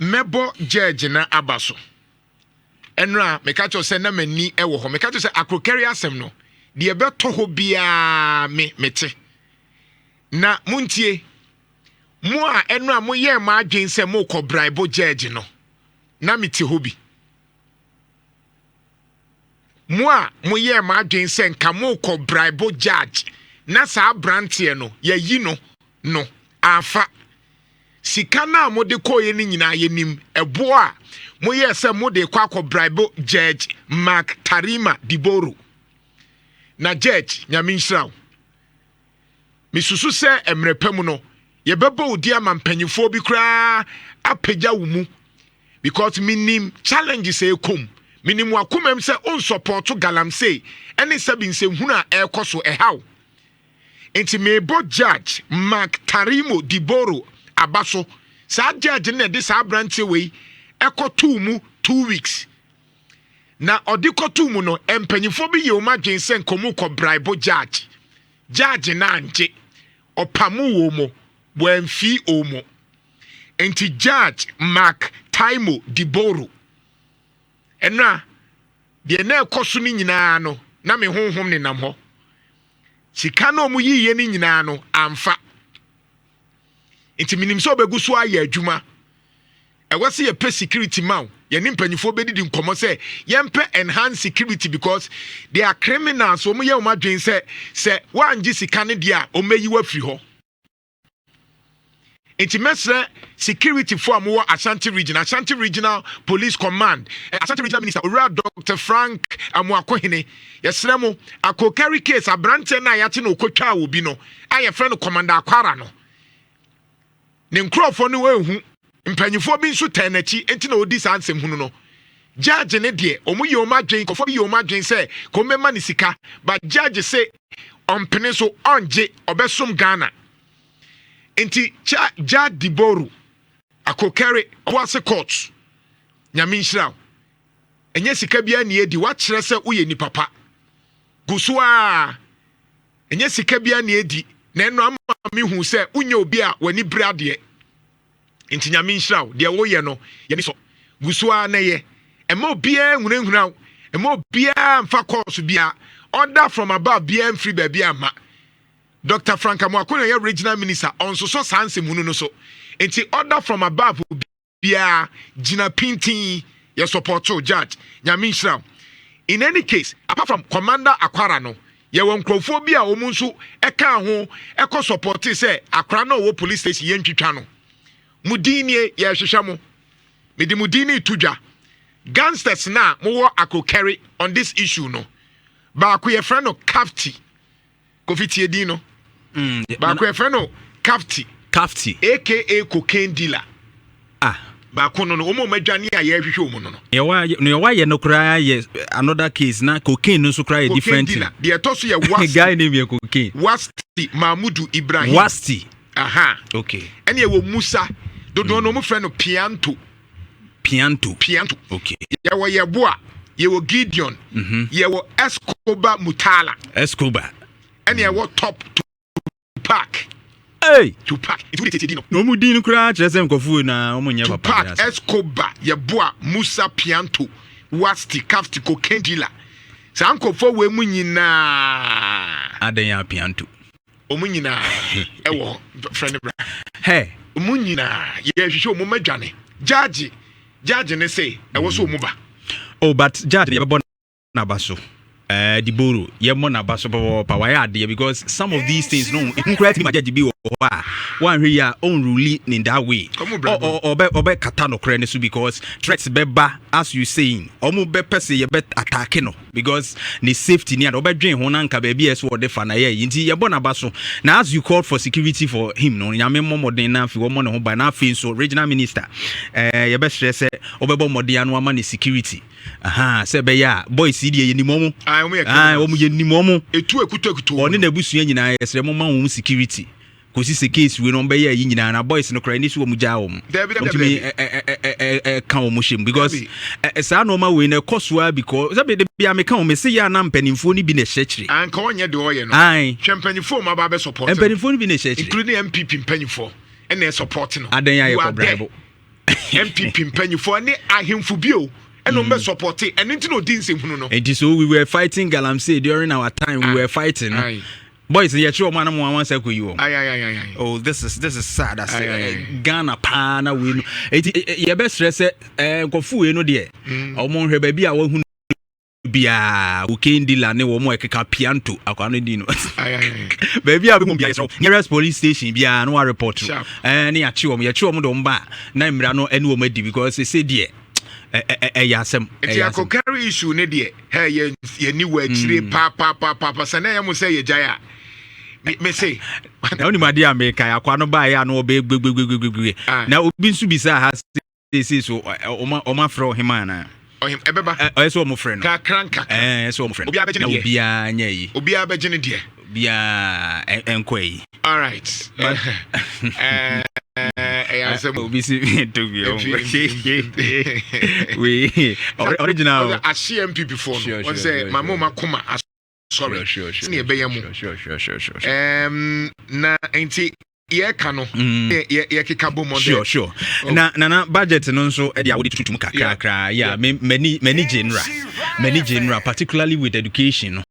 Mɛbɔ judge na aba so. Ɛnora meka kyerɛ sɛ na m'ani wɔ hɔ. Meka kyerɛ sɛ Akrokɛri asɛm no, deɛ ɛbɛtɔ hɔ biara me mete. Na montie, mo a ɛnora moyɛɛ mo adwene sɛ mokɔ bribe judge no, na mete hɔ bi. Mo a moyɛɛ mo adwene sɛ nka mokɔ bribe judge na saa aberanteɛ no yɛyi no afa sika no a mode kɔɔyɛ no nyinaa, yɛnim ɛboɔ a moyɛɛ sɛ mode kɔ akɔ bribe Judge Mark Tarima Diboro. Na judge, Nyame nhyira wo. Mesusu sɛ mmerɛ pa mu no yɛbɛbɔ wo di ama mpanyinfoɔ bi koraa apagya wo mu, because menim challenges a ɛkɔm. Menim wakomam sɛ onsupɔɔto galamsey ɛne sɛbi nsɛmhunu a ɛrekɔ so ɛhaw. Nti mebɔ Judge Mark Tarimo Diboro aba so. Saa judge no na ɛde saa aberanteɛ wei ɛkɔtoo mu 2 weeks. Na ɔde kɔtoo mu no, mpanyinfoɔ bi yɛ wɔn adwene sɛ nkɔmɔ kɔ bribe judge. Judge na angye, ɔpamo wɔ mu, wɔamfi wɔ mu. Nti Judge Mark Taimo Diboro, ɛno a deɛ na ɛkɔ so no nyinaa no, na me honhom nenam hɔ. Sika no a ɔmo yiye no nyinaa no amfa. Nti menim sɛ ɔbɛgu so ayɛ adwuma. Ɛwɔ sɛ yɛpɛ security ma wo. Yɛne mpanyinfoɔ bɛdidi nkɔmmɔ sɛ yɛmpɛ enhanced security, because they are criminals. Wɔn yɛ wɔn adwene sɛ wɔangye sika no deɛ a, wɔn bɛyi wɔ afiri hɔ. Nti mɛsrɛ security fo a mowɔ Ashanti Region, Ashanti Regional Police Command, Ashanti Regional Minister, Owura Dr Frank Amoakohene, yɛsrɛ mo, Akokari case, aberanteɛ no a yɛate no ɔkɔtwaa obi no a yɛfrɛ no Commander Akwara no, ne nkurɔfoɔ no wɔehu mpanyinfoɔ bi nso tɛn n'akyi, nti na ɔdi saa nsɛm hunu no. Judge ne deɛ, ɔmo yɛ ɔmo adwene, nkɔfoɔ bi yɛ ɔmo adwene sɛ kò mbɛma ne sika, but judge se ɔmpene so, ɔngye, ɔbɛsom Ghana. Nti Judge Diboro, Akokɛre Ɔboase court, Nyame nhyira wo. Ɛnyɛ sika biara ne edi. Wakyerɛ sɛ woyɛ nipa pa gu so a ɛnyɛ sika biara ne edi. Na ɛno ama mehu sɛ wonyɛ obi a w'ani bere adeɛ. Nti Nyame nhyira wo. Deɛ woyɛ no yɛni sɔ gu so a na yɛ ɛma obiara nhunahuna wo, ɛma obiara mfa kɔɔso biara, order from above biara mfiri baabi ama. Dr Frank Amoako na yɛ regional minister, ɔnsosɔ saa nsɛmhunu no so. Nti order from above biara, gyina pintin, yɛ support judge. Nyame nhyira wo. In any case, apart from Commander Akwara no, yɛwɔ nkurɔfoɔ bi a wɔn nso ɛka ho ɛkɔ support sɛ akora no a ɔwɔ police station yɛntwitwa no. Mo din nie, yɛrehwehwɛ mo. Mede mo din ne to dwa. Gangsters na mowɔ Akokɛre on this issue no, baako yɛfrɛ no Kafti. Kofi, tie din no. Baako yɛfrɛ no Kafti. Kafti. Aka cocaine dealer. Ah. Baako no, wɔn a wɔn adwane a yɛrehwehwɛ wɔn no. Nea wayɛ no koraa yɛ another case, na cocaine no nso koraa yɛ cocaine different. Dealer deɛ ɛtɔ so yɛ Wasti. Guy name yɛ cocaine. Wasti Mahmudu Ibrahim. Wasti. Aha. Ɛne ɛwɔ Musa dodoɔ no, wɔn frɛ no Pianto. Pianto. Pianto. Yɛwɔ Yɛboa, yɛwɔ Gideon, yɛwɔ Escobar Mutala. Escobar. Ɛne ɛwɔ Top Tupac. Hey. Tupac, nti wode tete di no. Na ɔmu din no koraa kyerɛ sɛ nkɔfoɔ na ɔmo nyɛ papa. Tupac. Bi ase. Escobar, Yɛboa, Musa, Pianto, Wasti, Kafti, cocaine dealer, saa nkɔfoɔ wei mu nyinaa. Adan yɛ Pianto. Ɔmu nyinaa ɛwɔ frɛ no bra. Hey. Ɔmu nyinaa yɛhwehwɛ ɔmu madwane. Judge ne se ɛwɔ so ɔmu ba. Oh, but judge, yɛbɛbɔ n'aba so. Diboro, yɛmmɔ n'aba so pɔpɔpɔ. Wayɛ adeɛ, because some of these things no, nkura tumi ma judge bi wɔ hɔ a wanhwɛ yi a ɔnrule in that way. Ɔmo brɛ. Ɔbɛ kata nokorɛ no so, because threats bɛba, as you saying, ɔmo bɛpɛ sɛ yɛbɛ attack no, because ne safety ni ade ɔbɛdwen ho na nka baabi a ɛsɛ wɔde fa na yɛ yi. Nti yɛbɔ n'aba so. Na as you called for security for him no, Nyame mmɔ mmɔden na afei wɔmmɔ ne ho ban. Na afei nso regional minister, yɛbɛsrɛ sɛ wobɛbɔ mmɔden ano ama ne security aha, sɛ ɛbɛyɛ a boys yi deɛ, yɛnim ɔmo. Ah, ɔmo yɛ Ah, criminals. ɔmo, yɛnim ɔmo. Etu ekutu ekutu. Ɔne n'abusua nyinaa, yɛsrɛ mo ma wɔn security kòsi sɛ case wei no ɔmbɛyɛ ayi nyinaa. Na boys no koraa ani so wɔn gyaa wɔn. Dabi, dabi, ɔtumi dabi. ɛka wɔn hyɛ mu, because Dabi. Saa nneɛma wei no ɛkɔ so a, because sɛbi de bia meka wɔn mɛ sɛ yɛ ana mpanimfoɔ no bi na ɛhyɛ kyerɛ. Anka ɔnyɛ deɛ ɔyɛ no. Ae. Hwɛ, mpanyinfoɔ mu aba abɛ support no. Mpanimfoɔ no bi na ɛhyɛ kyerɛ. Including NPP mpanyinfoɔ ɛna ɛ support no. Adan yɛ You are ayɛ kɔ there. bribe. NPP mpanyinfoɔ ne ahemfo bio ɛna ɔmo bɛ support. Ɛno nti na odi nsɛmhunu no. Nti so we were fighting galamsey during our time, we were fighting no. Boys, yɛkyerɛ ɔmo anam wɔn ansa kɔ yi wɔn. Ayi ayi ayi ayi. Oh, this is sad. As Aye, aye, aye. Ghana paa na wei no, eti yɛbɛsrɛ sɛ nkɔfo wei no deɛ, ɔmo nhwɛ baabi a wɔhu biaa, cocaine dealer ne wɔn a ɛkeka pianto akwa no di no. Ayi ayi ayi. Baabi a bɛhu biaa, yɛsrɛ, nearest police station biaa na wa report. Sharp. Ne yɛakye wɔn, yɛkye wɔn de wɔn ba a, na mmara no ɛne wɔn adi, because sɛ deɛ ɛyɛ asɛm. Nti Ɛyɛ asɛm. Akokari issue ne deɛ, hɛ, yɛ yɛni wɔ akyire paapaapapa sɛ na ɛyɛ mo sɛ yɛgyae a, me se Na wonim adeɛ a meka, akwa no baeɛ a na wɔbɛyɛ gbegbegbegbegbegbe. Na obi nso bisa ha seesei so ɔma frɛ ɔhema anaa? Ɔhem ɛbɛba. Ɔyɛ sɛ ɔmo frɛ no. Kakra nkakra. Ɛɛ, sɛ ɔmo frɛ no. Obiara bɛgye ne Na deɛ. obiara nyɛ yi. Obiara bɛgye ne deɛ. Obiara ɛnkɔ yi. Alright, ɛyɛ asɛm. Obi si tobi wei original. Ɔsɛ ahye NPP foɔ no. Wɔn sɛ maame ɔma koma asɔre sɛnea ɛbɛyɛ mu. Na nti yɛka no, yɛkeka bɔ mmɔden. Sure. Na nana, budget no nso ɛde a wode tututum kakrakra. Yeah, m'ani gye nra, m'ani gye nra, particularly with education no.